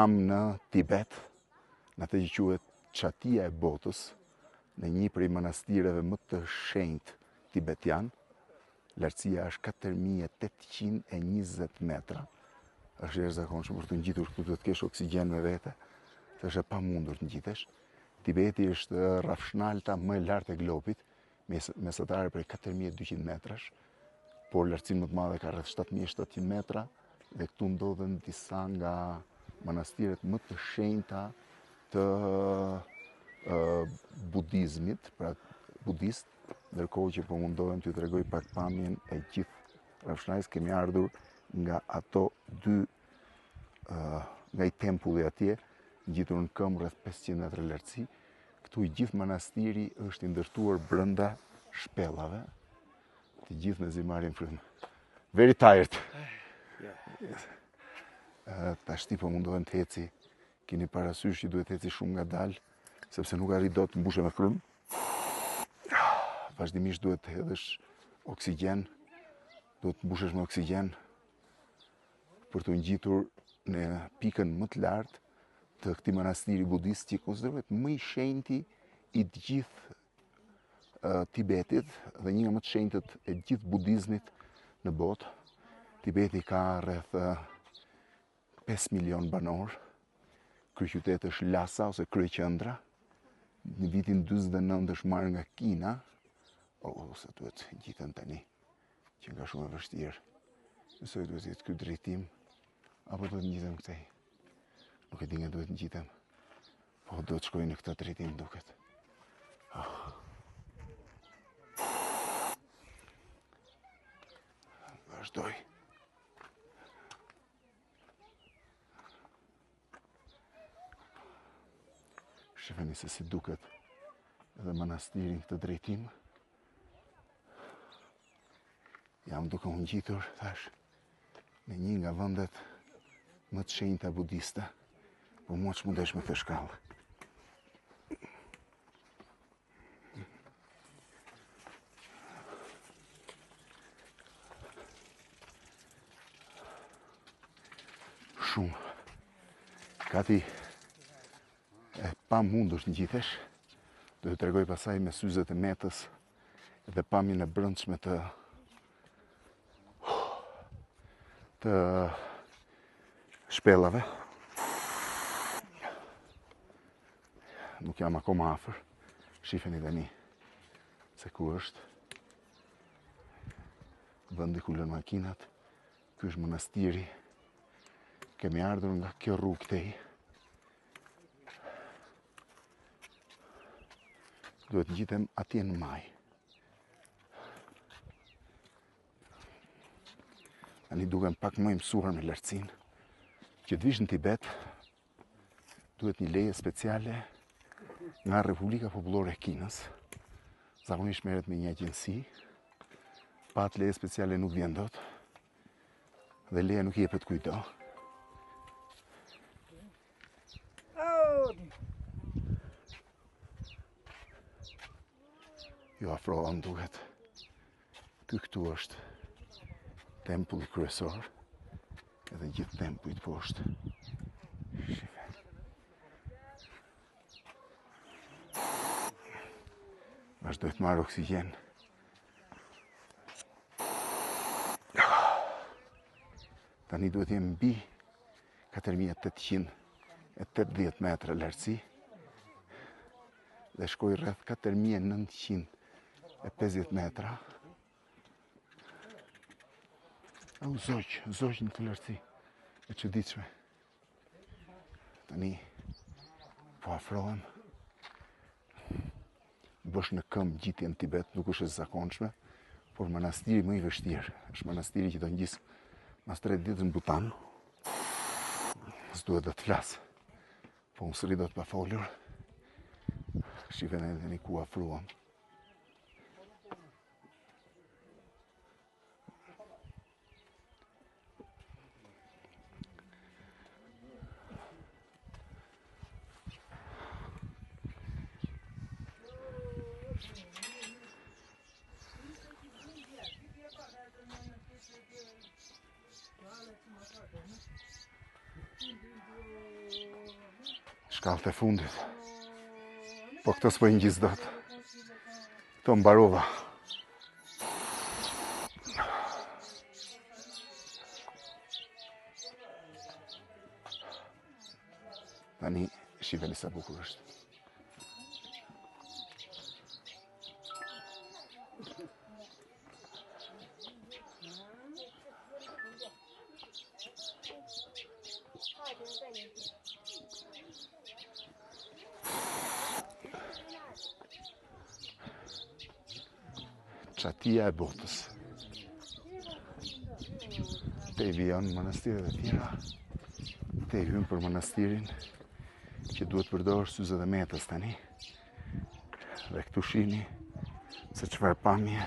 Jam në Tibet, në atë që quhet Çatia e Botës, në një prej manastireve më të shenjtë tibetian. Lartësia është 4820 metra. Është e jashtëzakonshme për t'u ngjitur këtu duhet të kesh oksigjen me vete, se është e pamundur të ngjitesh. Tibeti është rrafshnalta më e lartë e globit, mesatare prej 4200 metrash, por lartësinë më të madhe ka rreth 7700 metra dhe këtu ndodhen disa nga manastiret më të shenjta të budizmit, pra budist, ndërkohë që po mundohem t'ju tregoj pak pamjen e gjithë rrafshnaltës, kemi ardhur nga ato dy nga ai tempulli atje, ngjitur në këmbë rreth 500 metra lartësi, Këtu i gjithë manastiri është i ndërtuar brenda shpellave. Të gjithë mezi marrin frymë. Very tired. Yeah. Tashti po mundohem të eci. Kini parasysh që duhet të eci shumë ngadalë, sepse nuk arrij dot të mbushem me frymë. Vazhdimisht duhet të hedhësh oksigjen, duhet të mbushesh me oksigjen për t'u ngjitur në pikën më të lartë të këtij manastiri budist që konsiderohet më i shenjti i të gjithë Tibetit dhe një nga më të shenjtët e gjithë budizmit në botë. Tibeti ka rreth 5 milion banorë. Kryeqytet është Lhasa ose kryeqendra. Në vitin 49 është marrë nga Kina. Ose duhet ngjitem tani. Qenka shumë e vështirë. Besoj duhet të jetë ky drejtim, apo duhet ngjitem këtej. Nuk e di nga duhet ngjitem. Po duhet shkoj në këtë drejtim duket. Oh. Vazhdoj. Shifeni se si duket edhe manastiri në këtë drejtim. Jam duke u ngjitur, thashë, në një nga vendet më të shenjta budiste, po mua ç'm'u desh me këtë shkallë. Shumë. Gati e pamundur të ngjitesh. Do të tregoj pastaj me syzet e Metës dhe pamjen e brendshme të të shpellave. Nuk jam akoma afër. Shifeni tani se ku është vendi ku lënë makinat. Ky është monastiri. Kemi ardhur nga kjo rrugë këtej. Duhet ngjitem atje në majë. Tani dukem pak më i mësuar me lartësinë. Që të vish në Tibet, duhet një leje speciale nga Republika Popullore e Kinës. Zakonisht merret me një agjenci. Pa atë leje speciale nuk vjen dot. Dhe leja nuk i jepet kujtdo. Iu afrova më duket. Ky këtu është tempulli kryesor. Edhe gjithë tempujt poshtë. Shife. Vazhdoj të marr oksigjen. Tani duhet jem mbi 4880 metra lartësi dhe shkoj rreth 4950 metra. Au, zogj, zogj në këtë lartësi, e çuditshme. Tani, po afrohem, bësh në këmbë ngjitjen në Tibet, nuk është e zakonshme, por manastiri më i vështirë, është manastiri që do ngjis mas 3 ditësh në Butan, s'duhet dhe të flas, po unë s'rri dot pa folur, shifeni edhe ku u afruam. Shkallët e fundit. Po këto s'po i ngjis dot. Këto mbarova. Tani shifeni sa bukur është. Çatia e botës. Tej vijon manastiret e tjera. Tej hyn për manastirin që duhet përdorë syzet e Metës tani. Dhe këtu shihni se çfarë pamje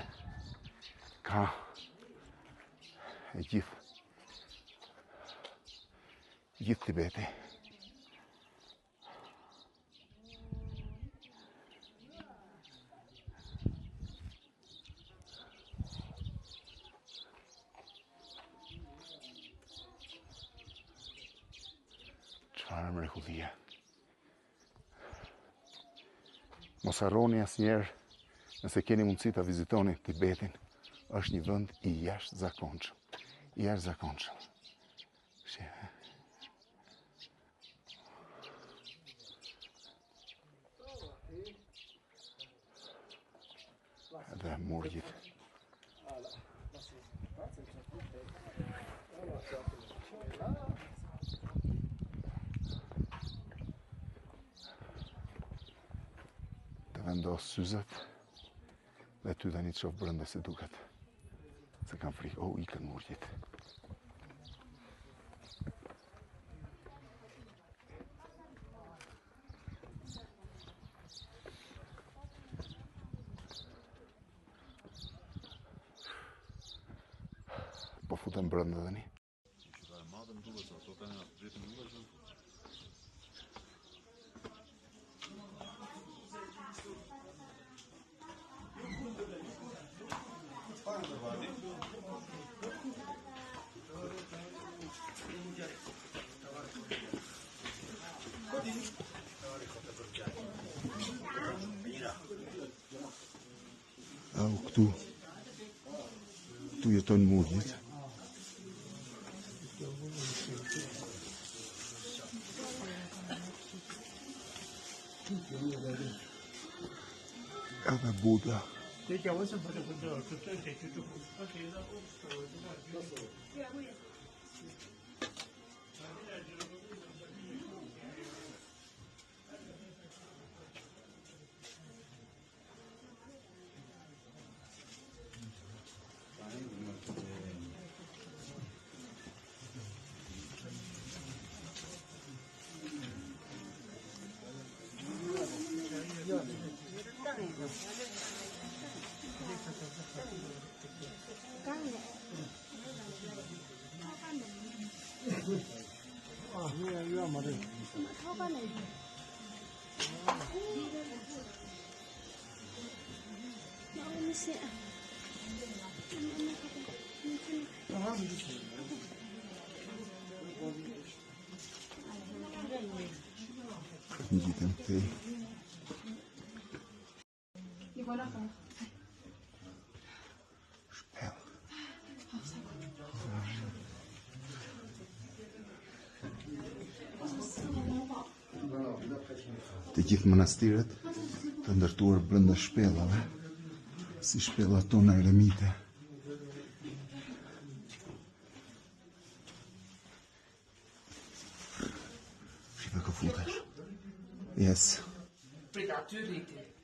ka e gjithë gjithë Tibeti. Çfarë mrekullie. Mos harroni asnjëherë nëse keni mundësi ta vizitoni Tibetin, është një vend i jashtëzakonshëm. I jashtëzakonshëm. Shih. Dhe murgjit. Të vendos syzet dhe ty tani të shoh brenda si duket. Se kam frikë, oh, ikën murgjit. Po futem brenda tani. Au, këtu, këtu jetojnë murgjit. Edhe Buda. Ngjitem këtej. Shpellë. Të gjithë manastiret të ndërtuar brenda shpellave, si shpellat tona eremite. Shife ku futesh. Yes. Prit aty rriti.